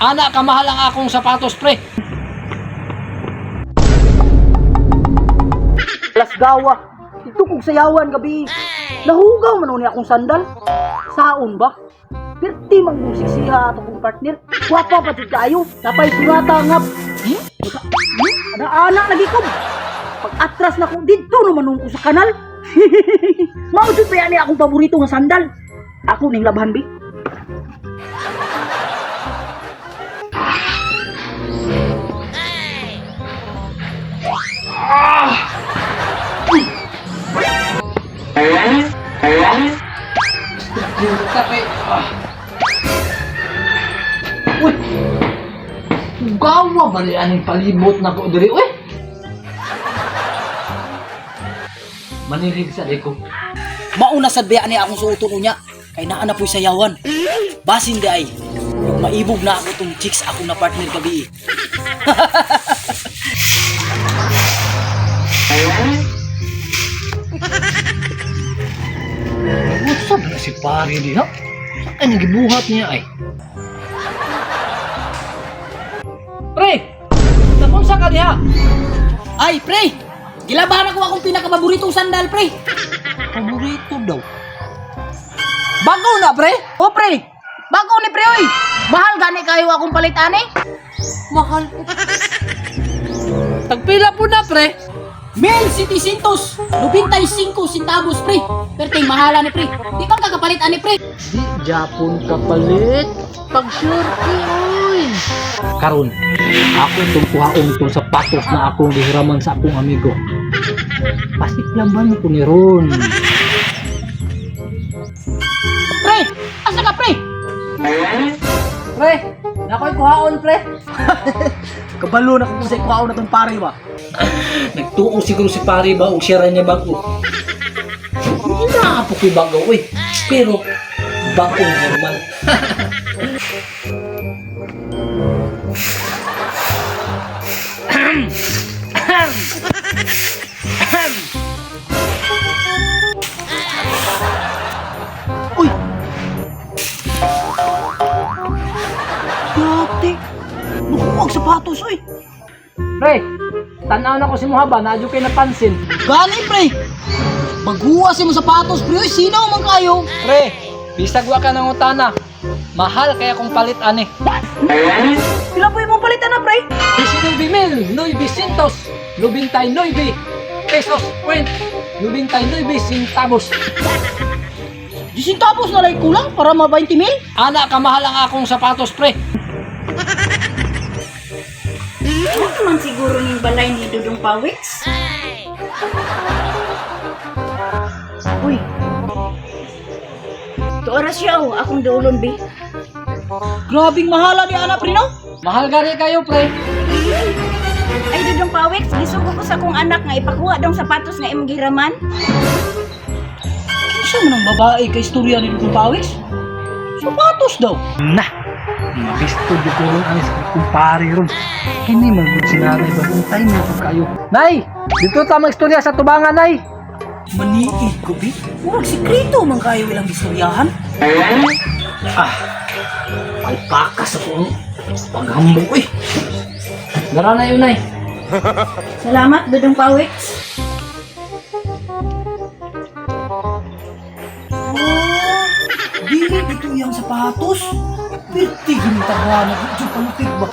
Ana, kamahal ang akong sapatos, pre. Alas gawa. Ito kog sayawan gabi. Nahugaw man ni akong sandal. Saon ba? Pirti man kong siksiha ato kong partner. Gwapa pa jud kaayo. Napay surata nga. Hmm? Hmm? Ana-ana lagi ko. Pag atras na ko didto naman ko sa kanal. Mao jud pa ni akong paborito nga sandal. Ako ning labhan bi. Ah. Uy! Gawa ba ni aning palibot na ko diri, uy? Manilig sa ko. Mauna sad biya ni akong suoton unya kay naa na po'y sayawan. Basin di ay ug maibog na ako tong chicks akong na partner gabi. What's up na si pare diha? Sa kanya gibuhat niya ay? Pre! Napunsa ka diha? Ay, pre! Gilabahan ako akong pinakapaboritong sandal, pre. Paborito daw. Bago na, pre! O, pre! Bago ni pre, oy! Mahal gani kayo akong palit, ani? Mahal. Tagpila po na, pre. Mil sitisintos, 95 centavos, pre. Perting mahala ni pre. Di bang kakapalit, ani, pre? Di Japon kapalit. Pag-surti, oy. Karon, ako itong kuhaon itong sapatos na akong gihiraman sa akong amigo. Pasiklaban ko ni Ron. Pre! Asa ka, pre? Pre, nakoy kuhaon, pre. Kabalo na kung sa ikuhaon na tong pare ba. Nagtuo siguro si pare ba og share niya bago. Hindi na po ko'y bago, uy. Pero, bago normal. Uy! Dati! Bukuwag sapatos, uy! Pre, tanaw na ko si Muhaba, naadyo kay napansin. Gani, pre! Baguwa si mo sapatos, pre! Uy, sinaw man kayo! Pre, bisag wa ka ng utana. Mahal kaya kung palit ani. Pila po yung palitan na, pre? 19,999 pesos point 99 centavos. Di centavos na lang kulang para ma 20 mil? Ana, kamahal ang akong sapatos, pre. Ano naman siguro ning balay ni Dudong Pawix? Uy. Tuara siya oh, akong duulon bi. Grabing mahala ni ana, pre, no? Mahal gani kayo, pre. Ay Dudong Pawix, gisugo ko sa akong anak nga ipakuha dong sapatos nga imong gihiraman. Kinsa man ang babae kay istorya ni Dudong Pawis? Sapatos daw. Na, mabisto jud ko ron ang sa kumpare ron. Kini man gud si nanay ba untay mo ko kayo. Nay, dito ta magstorya sa tubangan, nay. Maniid ko, bi. Murag sikreto man kayo ilang istoryahan. Ah, palpakas ako ang paghambog, uy. Dara na yun, nay. Salamat Dudong Pawix. Oh, dili ito iyang sapatos. Pirti ginitabuan na palupig ba?